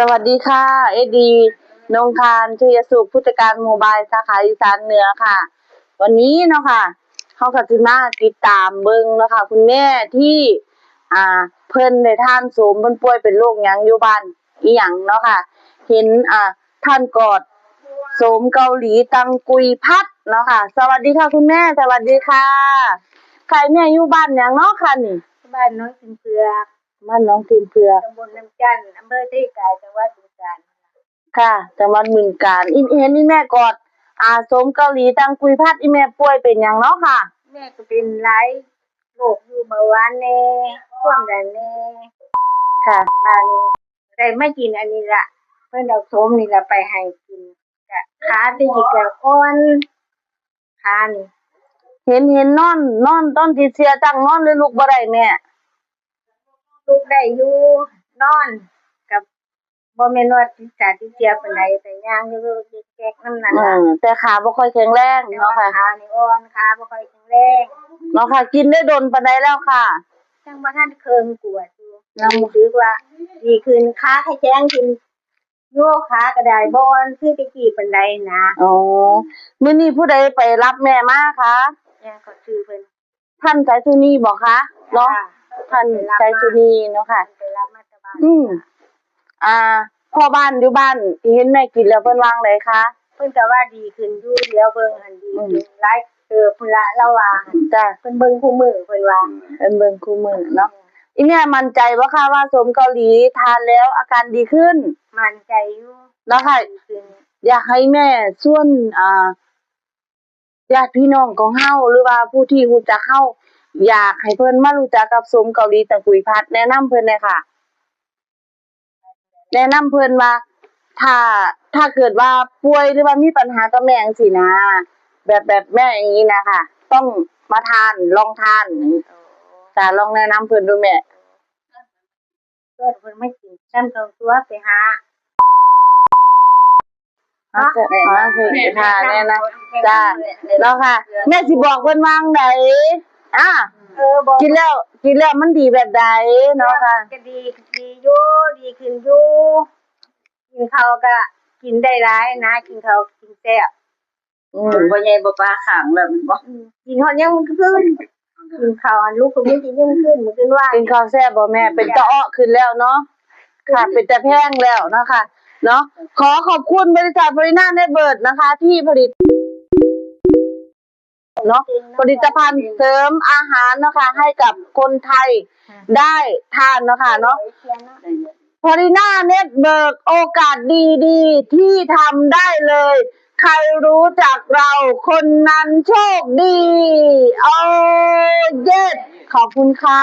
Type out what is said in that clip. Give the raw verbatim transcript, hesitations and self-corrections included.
สวัสดีค่ะ เอสดี นงคาร ชัยสุข ผู้จัดการโมบายสาขาอีสานเหนือค่ะ วันนี้เนาะค่ะ เฮาก็สิมาติดตามเบิ่งเนาะค่ะ คุณแม่ที่ อ่า เพิ่นได้ทานโสม เพิ่นป่วยเป็นโรคหยังอยู่บ้านอิหยังเนาะค่ะ เห็น อ่า ท่านกอดโสมเกาหลีตังกุยพัดเนาะค่ะ สวัสดีค่ะคุณแม่ สวัสดีค่ะ ค่ะ แม่อยู่บ้านหยังเนาะค่ะนี่ บ้านหนองกินเผือก บ้านหนองกินเผือก ตำบลน้ำจันทน์ อำเภอเซกาย จังหวัดบึงกาฬ ค่ะ จังหวัดบึงกาฬ อี เห็นอีแม่กอด อ่า โสมเกาหลีตังกุยพัด อีแม่ป่วยเป็นหยังเนาะค่ะ แม่ก็เป็นหลายโรคอยู่ เบาหวานแน่ ความดันแน่ ค่ะ บาดนี้ได้มากินอันนี้ละ เพิ่นเอาโสมนี่ละไปให้กิน กะขาตะกี้กะอ่อน ขานี่ เห็น เห็นนอน นอนตอนติดเชื้อตั้งนอนเลยลุกบ่ได้แม่ ลุกได้อยู่ นอนกับบ่แม่นว่าติดขาติดเชื้อปานใด แต่ย่างอยู่แก๊กๆนำนั่นล่ะ อืม แต่ขาบ่ค่อยแข็งแรงเนาะค่ะ แต่ว่าขานี่อ่อน ขาบ่ค่อยแข็งแรง เนาะค่ะ กินได้โดนปานใดแล้วค่ะ ยังบ่ทันเคิ่งขวดอยู่ ยัง รู้สึกว่าดีขึ้น ขาแข็งขึ้น โยกขาก็ได้ บ่อ่อนคือแต่กี้ปานใดนะ อ๋อ มื้อนี้ผู้ใดไปรับแม่มาคะ แม่ก็ชื่อเพิ่น ท่านไสสุนีบ่คะ เนาะ ค่ะ ท่านไสสุนีเนาะค่ะ ไปรับมาจากบ้าน อืม อ่า พ่อบ้านอยู่บ้านที่เห็นแม่กินแล้วเพิ่นว่าจั่งใดคะ เพิ่นก็ว่าดีขึ้นอยู่ เดี๋ยวเบิ่งหั่นดีขึ้น อืม หลายเติบพุ้นละ ลาวว่าหั่น จ้ะ เพิ่นเบิ่งคู่มื้อเพิ่นว่า เพิ่นเบิ่งคู่มื้อเนาะ อีแม่มั่นใจบ่คะว่าโสมเกาหลีทานแล้วอาการดีขึ้น มั่นใจอยู่ เนาะค่ะ ดีขึ้น อยากให้แม่ชวน อ่า ญาติพี่น้องของเฮา หรือว่าผู้ที่รู้จักเฮา อยากให้เพิ่นมารู้จักกับโสมเกาหลีตังกุยพัด แนะนำเพิ่นแหน่ค่ะ แนะนำเพิ่นว่า ถ้า ถ้าเกิดว่าป่วยหรือว่ามีปัญหากับแม่จั่งซี้นะ แบบ แบบแม่อย่างนี้นะคะ ต้องมาทาน ลองทาน จ้ะ ลองแนะนำเพิ่นดูแม่ เพิ่น เพิ่นมากินนำ ต้องตัวไปหา เอาจ้ะ เอาสิ ค่ะ แม่นะ จ้ะ เนาะค่ะ แม่สิบอกเพิ่นว่าจั่งใด อ่ะ เออ บอก กินแล้ว กินแล้วมันดีแบบใดเนาะค่ะ ก็ดี ดีอยู่ ดีขึ้นอยู่ กินข้าวก็กินได้หลายนะ กินข้าวกินแซ่บ อืม บ่ใหญ่บ่ปาข้างแล้วแม่นบ่ อืม กินฮอดยามมื้อคืน กินข้าวอันลุกก็มื้อกินยามมื้อคืน มื้อคืนว่า กินข้าวแซ่บบ่แม่ เป็นตาเอ้อขึ้นแล้วเนาะ ค่ะ เป็นตาแพงแล้วเนาะค่ะ เนาะ ขอขอบคุณบริษัท Farina Network นะคะ ที่ผลิต เนาะ ผลิตภัณฑ์เสริมอาหารเนาะค่ะ ให้กับคนไทยได้ทานเนาะค่ะเนาะ Farina Network โอกาสดีๆ ที่ทำได้เลย ใครรู้จักเราคนนั้นโชคดี โอ้ yes ขอบคุณค่ะ